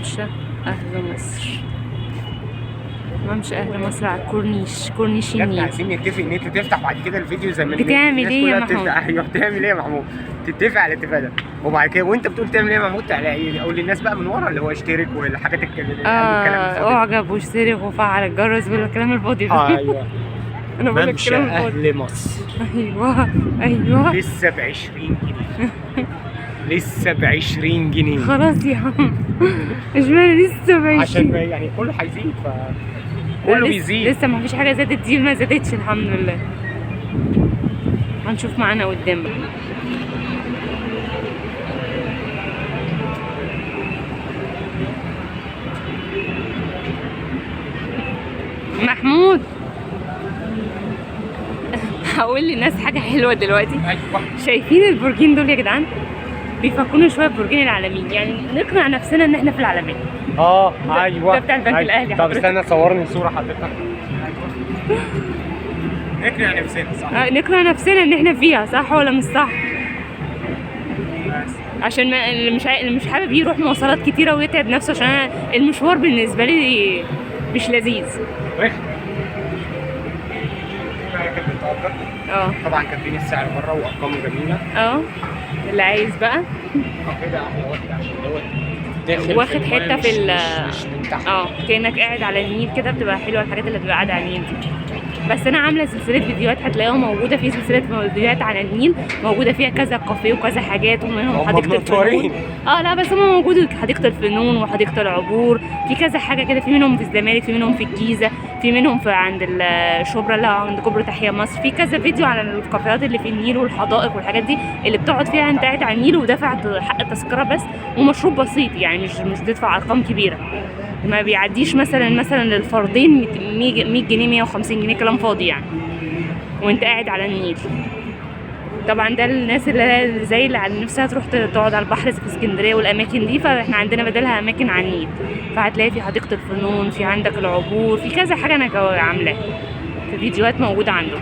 ممشى أهل مصر. ممشى أهل مصر على الكورنيش، كورنيش بجد النيل. عايزين نتفق ان انت تفتح بعد كده الفيديو زي ما بتعمل الناس ايه يا كلها محمود؟ بتفتح. ايوه بتعمل ايه يا محمود؟ تتفق على الاتفاق ده، وبعد كده وانت بتقول تعمل ايه يا محمود تعالى اقول للناس بقى من ورا اللي هو اشترك والحاجات الكلام الفاضي ده. اعجب واشترك وفعل الجرس والكلام الفاضي ده. ايوه. انا بقول لك ممشى الكلام الفاضي. اهل مصر. ايوه ايوه. لسه ب 20 جنيه. لسه ب 20 جنيه. خلاص يا عم، اشمعنى لسه ب 20؟ عشان يعني كله هيزيد، ف كله بيزيد. لسه ما فيش حاجة زادت، دي ما زادتش الحمد لله. هنشوف معانا قدام بقى. محمود هقول للناس حاجة حلوة دلوقتي. ايوه. شايفين البرجين دول يا جدعان؟ بيفكرونا شوية ببرجين العالمين، يعني نقنع نفسنا ان احنا في العالمين. ايوه. ده بتاع البنك أيوة. الأهلي طب حضرتك. استنى صورني صوره حضرتك. نقنع نفسنا صح؟ نقنع نفسنا ان احنا فيها، صح ولا مش صح؟ بس. عشان ما اللي مش حابب يروح مواصلات كتيرة ويتعب نفسه، عشان أنا المشوار بالنسبة لي مش لذيذ. رخم. مراكب بتأجر. طبعا كاتبين السعر بره وارقامه جميلة. اللي عايز بقى. كده احلى واحد عشان دوت داخل واخد في المايه، حتة في مش من تحت. كانك قاعد على النيل كده، بتبقى حلوة الحاجات اللي بتبقى قاعدة على النيل دي. بس انا عامله سلسلة فيديوهات هتلاقيها موجودة، في سلسلة فيديوهات على النيل موجودة فيها كذا كافيه وكذا حاجات، ومنهم هم حديقة منطورين. الفنون. لا بس هم موجود حديقة الفنون وحديقه العبور، في كذا حاجة كده، في منهم في الزمالك، في منهم في الجيزة، في منهم في عند الشبرا اللي هو عند كوبري تحيا مصر. في كذا فيديو على الكافيهات اللي في النيل والحدائق والحاجات دي اللي بتقعد فيها انت قاعد على النيل ودافع حق التذكرة بس ومشروب بسيط، يعني مش بتدفع ارقام كبيرة، ما بيعديش مثلا للفردين 100 جنيه 150 جنيه، كلام فاضي يعني، وانت قاعد على النيل. طبعا ده الناس اللي زي اللي على نفسها تروح تقعد على البحر في اسكندرية والاماكن دي، فاحنا عندنا بدلها اماكن على النيل، فهتلاقي في حديقة الفنون، في عندك العبور، في كذا حاجة انا عاملاها في فيديوهات موجودة عندكم.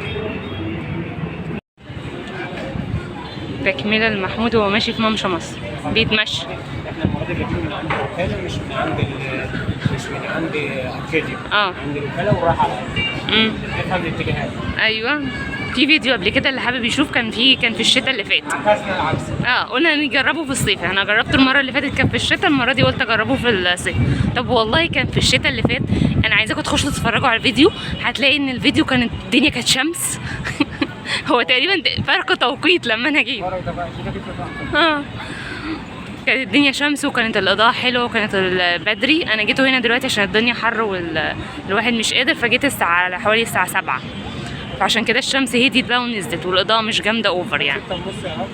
تكمله لمحمود وهو ماشي في ممشى مصر بيتمشى. احنا المرة دي جايبينه من عند الوكالة، مش من عند اركاديا. عند الوكالة وراح على نفهم الاتجاهات. ايوه، في فيديو قبل كده اللي حابب يشوف كان في الشتاء اللي فات. عكسنا العكس. قلنا نجربه في الصيف، انا جربته المرة اللي فاتت كان في الشتاء، المرة دي قلت اجربه في الصيف. طب والله كان في الشتاء اللي فات، انا عايزاكم تخشوا تتفرجوا على الفيديو، هتلاقي ان الفيديو كانت الدنيا كانت شمس. هو تقريبا فرق توقيت لما انا جيت. كانت الدنيا شمس وكانت الإضاءة حلوة وكانت بدري. أنا جيت هنا دلوقتي عشان الدنيا حر والواحد مش قادر، فجيت الساعة على حوالي الساعة 7، فعشان كده الشمس هديت بقى ونزلت والإضاءة مش جامدة أوفر يعني. 6:30 يا رب.